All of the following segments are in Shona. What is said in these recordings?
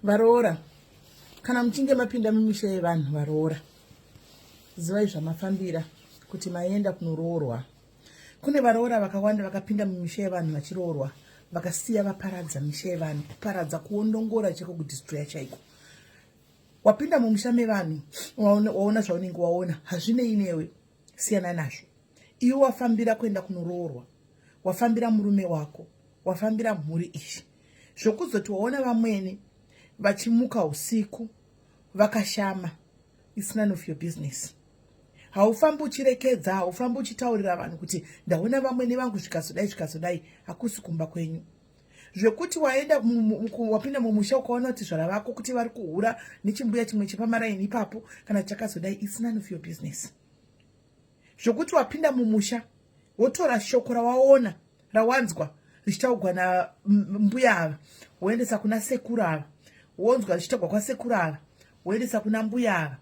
Varoora, kana muchinge mapinda mumisha yevanhu varoora, zivai zvamafambira kuti maenda kunoroorwa. Kune varoora vakawanda vakapinda mumisha yevanhu vachiroorwa vakasiya vaparadza misha yevanhu, kuparadza kuondongora chaiko kudistroya chaiko. Wapinda mumusha mevanhu waona zvaunenge waona, hazvinei newe, siyana nazvo. Iwe wafambira kuenda kunoroorwa, wafambira murume wako, wafambira mhuri iyi. Zvokuzoti waona vamwene vachimuka usiku vakashama, it's none of your business. Haufambi uchirekedza, haufambi uchitaurira vanhu kuti ndaona vamwene vangu zvikazodai zvikazodai, hakusi kumba kwenyu. Zvekuti waenda wapinda mumusha ukaona kuti zvara vako kuti vari kuhura nechimbuya chimwe chepamaraini ipapo kana chakazodai, it's none of your business. Zvokuti wapinda mumusha wotora shoko rawaona rawanzwa richitaugwa nambuya ava woendesa kuna sekuru ava, wonzwa richitaugwa kwasekuru ava woendesa kuna mbuya ava,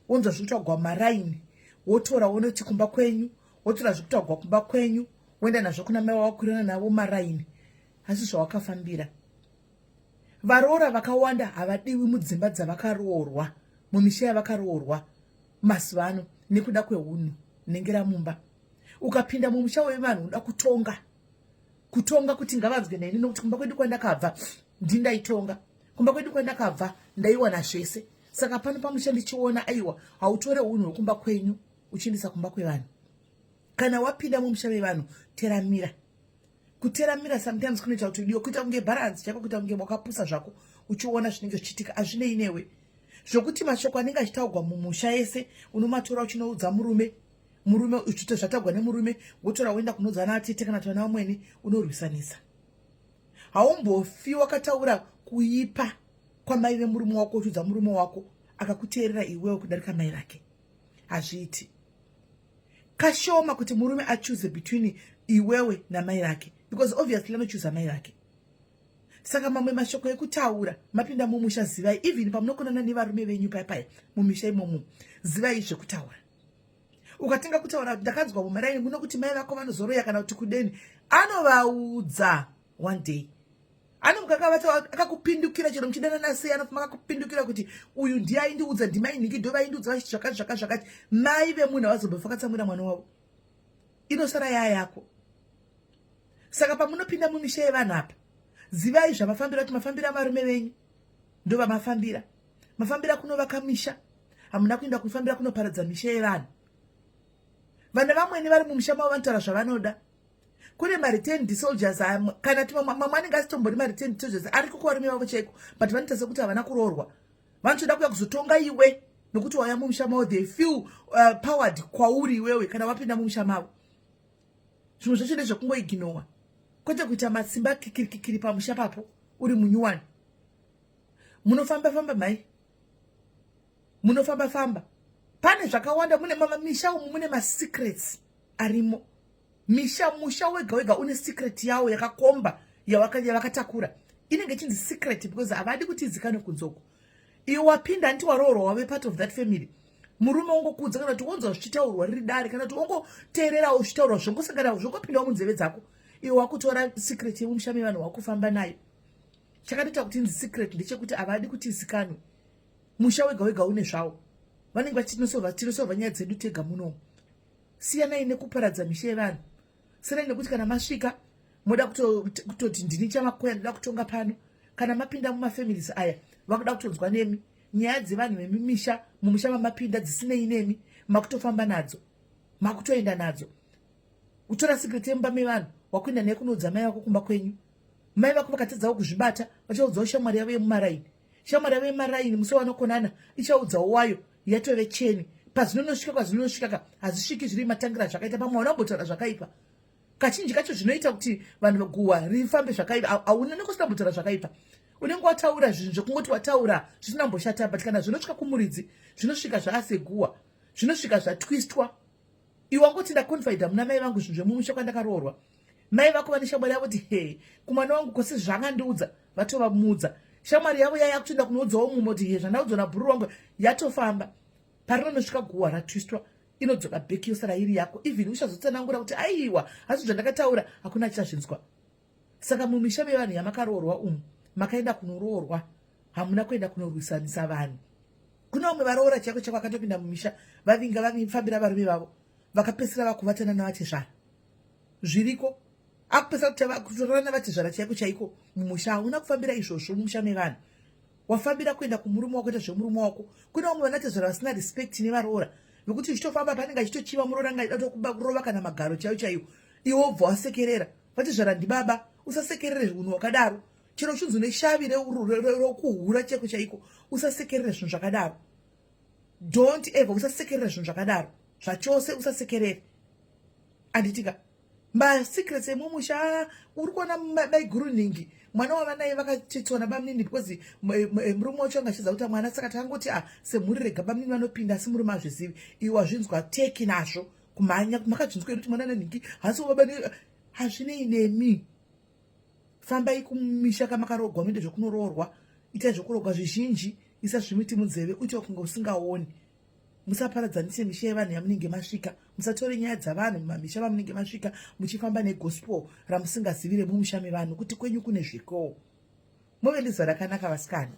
wonzwa zviri kutaugwa mumaraini wotora wonoti kumba kwenyu, wotora zviri kutaugwa kumba kwenyu woenda nazvo kuna mai wawakwirana navo maraini. Asi zvawakafambira. Varoora vakawanda havadiwi mudzimba dzavakaroorwa, mumisha yavakaroorwa mazuva ano nekuda kwehunhu. Nengera mumba. Ukapinda mumusha wevanhu unoda kutonga, kutonga kuti ngavanzwe neni nokuti kumba kwedu kwandakabva ndindaitonga, kumba kwedu kwandakabva ndaiwana zvese. Saka pano pamusha ndichiona aiwa, hautore unhu hwekumba kwenyu uchiendesa kumba kwevanhu. Kana wapinda mumusha mevanhu teramira. Kuteramira sometimes kunoita kuti udiwe, kuita kunge balance chako, kuita kunge wakapusa zvako uchiona zvinenge zvichiitika, hazvinei newe. Zvokuti mashoko anenge achitaugwa mumusha ese unomatora uchinoudza murume, murume uchito zvataugwa nemurume wotora woenda kunoudza vana vatete kana kuti vana vamwene, unorwisanisa. Haumbofi wakataura kuipa kwamai vemurume wako uchiudza murume wako akakuteerera iwewe kudarika mai vake. Hazviiti. Kashoma kuti murume achoose between iwewe namai vake, because obviously anochuza mai vake. Saka mamwe mashoko ekutaura mapinda mumusha, zivai even pamunokonana nevarume venyu paya paya mumisha imomo, zivai zvekutaura. Ukatenga kutaura ndakanzwa mumaraini muno kuti mai vako vanozoroya kana kuti kudeni, anovaudza one day. Anomuka akavata akakupindukira, chero muchidanana sei anofamba akakupindukira kuti uyu ndiye aindiudza, ndimai nhingi ndo vaindiudza vachiti zvakati zvakati zvakati. Mai vemunhu havazombofa vakatsamwira mwana wavo, inosara yaa yako. Saka pamunopinda mumisha yevanhu apa, zivai zvamafambira, kuti mafambira varume venyu ndovamafambira. Mafambira kunovaka misha, hamuna kuenda kufambira kunoparadza misha yevanhu. Vana vamwene vari mumusha mavo vanotaura zvavanoda. Kune mareturned soldiers kana kuti mamwe anenge asitombori mareturned soldiers ariko kuvarume vavo chaiko, but vanoita sekuti havana kuroorwa, vanotoda kuya kuzotonga iwe nokuti wauya mumusha mavo. They feel powered kwauri iwewe kana wapinda mumusha mavo. Zvimwe zvacho ndezvekungoiginowa, kwete kuita matsimba kikirikikiri pamusha papo uri munyuwani. Munofamba famba mhai, munofamba famba, pane zvakawanda. Mune misha umu mune masecrets arimo. Misha, musha wega wega une secret yawo yakakomba yavakatakura, inenge ichinzi secret because havadi kuti izikanwe kunzoko. Iwe wapinda anti waroorwa, wave part of that family, murume wongokuudza kana kuti wonzwa zvichitaurwa riri dare kana kuti wongoteererawo zvichitaurwa, zvongosangana zvongopindawo munzeve dzako. Iwe wakutora secret yemumusha mevanhu wakufamba nayo. Chakatoita kuti inzi secret ndechekuti havadi kuti izikanwe. Musha wega wega une zvawo, vanenge vachitinosova tinosova nyaya dzedu tega munomu. Siyanai nekuparadza misha yevanhu. Siyanai nekuti kana masvika moda kutoti ndini chamakoya, ndoda kutonga pano. Kana mapinda mumafamilies aya vakuda kutonzwa nemi nyaya dzevanhu vemumisha, mumusha mamapinda dzisinei nemi, makutofamba nadzo, makutoenda nadzo. Utora secret yemumba mevanhu wakuenda naye kunoudza mai vako kumba kwenyu. Mai vako vakatadzawo kuzvibata vachaudzawo shamwari yavo yemumaraini. Shamwari yavo yemumaraini musi wavanokonana ichaudzawo wayo, yatove cheni. Pazvinonosvika kwazvinonosvika ka hazvisviki zviri matangira zvakaita. Pamwe hauna kumbotaura zvakaipa. Kazhinji kacho zvinoita kuti vanhu guhwa rifambe zvakaipa, hauna nekusina kumbotaura zvakaipa. Unenge wataura zvinhu zvekungoti wataura zvisina kumboshata, but kana zvinosvika kumuridzi zvinosvika zvaaseguhwa, zvinosvika zvatwistwa. Iwe wangoti ndaconfida muna mai vangu zvinhu zvemumusha kwandakaroorwa. Mai vako vane shamwari yavo kuti he kumwana wangu kose zvaangandiudza, vatovamuudza. Shamwari yavo yaya kutoenda kunoudzawo mumwe kuti he zvandaudzwa nabhururu wangu, yatofamba. Parinonosvika guhwa ratwistwa, inodzoka back yosara iri yako. Even uchazotsanangura kuti aiwa hasi zvandakataura, hakuna achazvinzwa. Saka mumisha mevanhu yamakaroorwa umu, makaenda kunoroorwa. Hamuna kuenda kunorwisanisa vanhu. Kune vamwe varoora chaiko chaiko vakatopinda mumisha vavinga vafambira varume vavo vakapedzisira vakuvatana navatezvara. Zviriko. Akupedzisira kutorana navatezvara chaiko chaiko mumusha. Hauna kufambira izvozvo mumusha mevanhu. Wafambira kuenda kumurume wako, ita zvemurume wako. Kune vamwe vanatezvara vasina respect nevaroora vekuti uchitofamba panenge achitochiva muroora anga achida kurova kana magaro chaiyo chaiyo, iwe wobva wasekerera. Vatezvara ndibaba, usasekerere unhu wakadaro. Chero uchinzi une shavi rokuhura chaiko chaiko, usasekerere zvinhu zvakadaro. Don't ever, usasekerere zvinhu zvakadaro zvachose, usasekerere. Anditika masecrets emumusha uri kuona maiguru nhingi mwana wavanaye vakachetswa nabamunini because murume wacho anga achiziva kuti mwana, saka takangoti a semhuri rega bamunini vanopinda, asi murume azvizivi. Iwe wazvinzwa teki nazvo kumhanya makazvinzwa kuti mwana nanhingi hasi wababa, hazvinei nemi. Fambai kumisha kamakarogwa, muende zvekunoroorwa, itai zvekurogwa zvizhinji, isa zvimiti munzeve, uite kunge usingaoni. Musaparadzanise misha yevanhu yamunenge masvika. Musatore nyaya dzavanhu mumamisha vamunenge masvika muchifamba negospel ramusingazivi remumusha mevanhu, kuti kwenyu kune zvikowo. Muve nezuva rakanaka, vasikana.